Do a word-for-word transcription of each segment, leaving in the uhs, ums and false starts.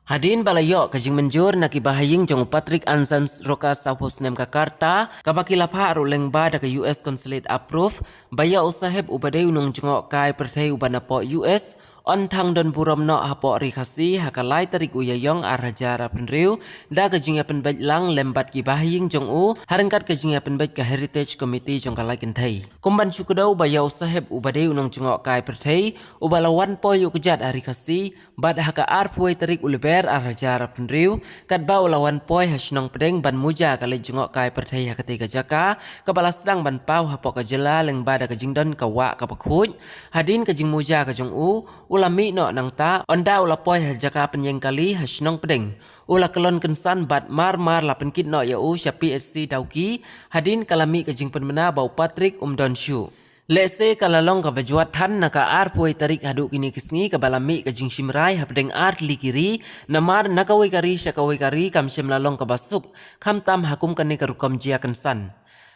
Hadien ba la ïoh ka jingmynjur na ki bahaïing jong u Patrick Anselm Rokas sawphew snem ka karta, kaba ki la phah ruh lyngba da ka U S Consulate approve, ba ïa u saheb uba dei u nongjngohkai pyrthei uba napoh U S, yn thang don burom noh hapoh ri Khasi, ha ka lai tarik u Ïaïong ar hajar arphew hynriew, da ka jingïapynbeit lang lem bad ki bahaïing jong u, ha ryngkat ka jingïapynbeit ka Heritage Committee jong ka Laitkinthei. Kum ban shu kdew ba ïa u saheb uba dei u nongjngohkai pyrthei, uba la wan poi ïuh kjat ha ri Khasi, bad ha ka arphew wei tarik u Lber ar hajar arphew hynriew, katba u la wan poi ha shnong Pdeng ban muja ka leit jngohkai pyrthei ha katei ka jaka, kaba la sdang ban paw hapoh ka jylla lyngba da ka jingdon ka wah kaba khuid, hadien ka jingmuja ka jong u, u la mih noh nangta, ynda u la poi ha jaka pynïeng kali ha shnong Pdeng. U la kyllon kynsan bad mar mar la pynkit noh ïa u sha P H C Dawki, hadien ka la mih ka jingpynbna ba u Patrick um don shuh. Lehse ka la long kaba jwat than na ka arphew wei tarik haduh kine ki sngi kaba la mih ka jingshim rai hapdeng ar tylli ki ri, namar na kawei ka ri sha kawei ka ri kam shym la long kaba suk, khamtam ha kum kane ka rukom jia kynsan.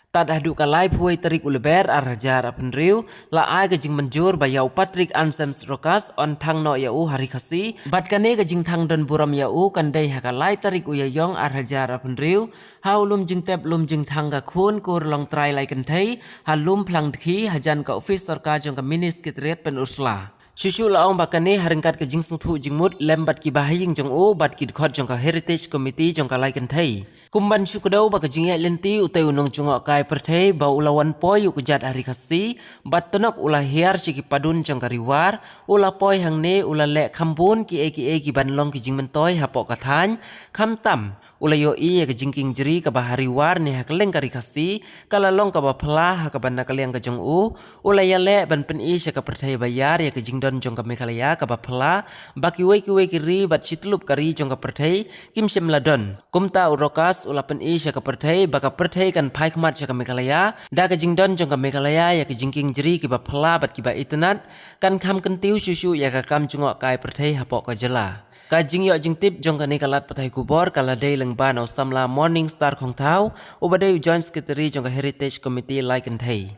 Tad haduh ka laiphew wei tarik u Lber ar hajar arphew hynriew, la ai ka jingmynjur ba ïa u Patrick Anselm Rokas yn thang noh ïa u ha ri Khasi, bad kane ka jingthang don burom ïa u kan dei ha ka lai tarik u Ïaïong ar hajar arphew hynriew, ha u lum jingtep lum jingthang ka khun kur Longtrai Laitkinthei, ha lum Phlangdkhi, hajan ka ophis sorkar jong ka Mini Secretariat Pynursla. Shuh shuh la ong ba kane ha ryngkat ka jingsngewthuh jingmut lem bad ki bahaïing jong u bad ki dkhot jong ka Heritage Committee jong ka Laitkinthei. Kum ban shu kdew ba ka jingïaid lynti utei u nongjngohkai pyrthei ba u la wan poi ïuh kjat ha ri Khasi, bad tnok u la hiar sha ki padun jong ka Ri War, u la poi hangne u la leh kham bun kiei kiei ki ban long ki jingmyntoi hapoh ka thaiñ, khamtam u la ïohi ïa ka jingkieng jri kaba ha Ri War ne ha kylleng ka ri Khasi, ka la long kaba phylla ha kaba na ka liang ka jong u, u la ïaleh ban pyni sha ka pyrthei ba ïar ïa ka jingdon jong ka Meghalaya kaba phylla, ba kiwei kiwei ki ri bad shityllup ka ri jong ka pyrthei, kim shym la don. Kumta u Rokas u la pyni sha ka pyrthei, ba ka pyrthei kan phai khmat sha ka Meghalaya, da ka jingdon jong ka Meghalaya ïa ka jingkieng jri kiba phylla bad kiba itynnad, kan kham kyntiew shuh shuh ïa ka kam jngohkai pyrthei hapoh ka jylla. Ka jingïoh jingtip jong kane ka lad pathai khubor ka la dei lyngba na u samla Morning Star Khongthaw, uba dei u Joint Secretary jong ka Heritage Committee Laitkinthei.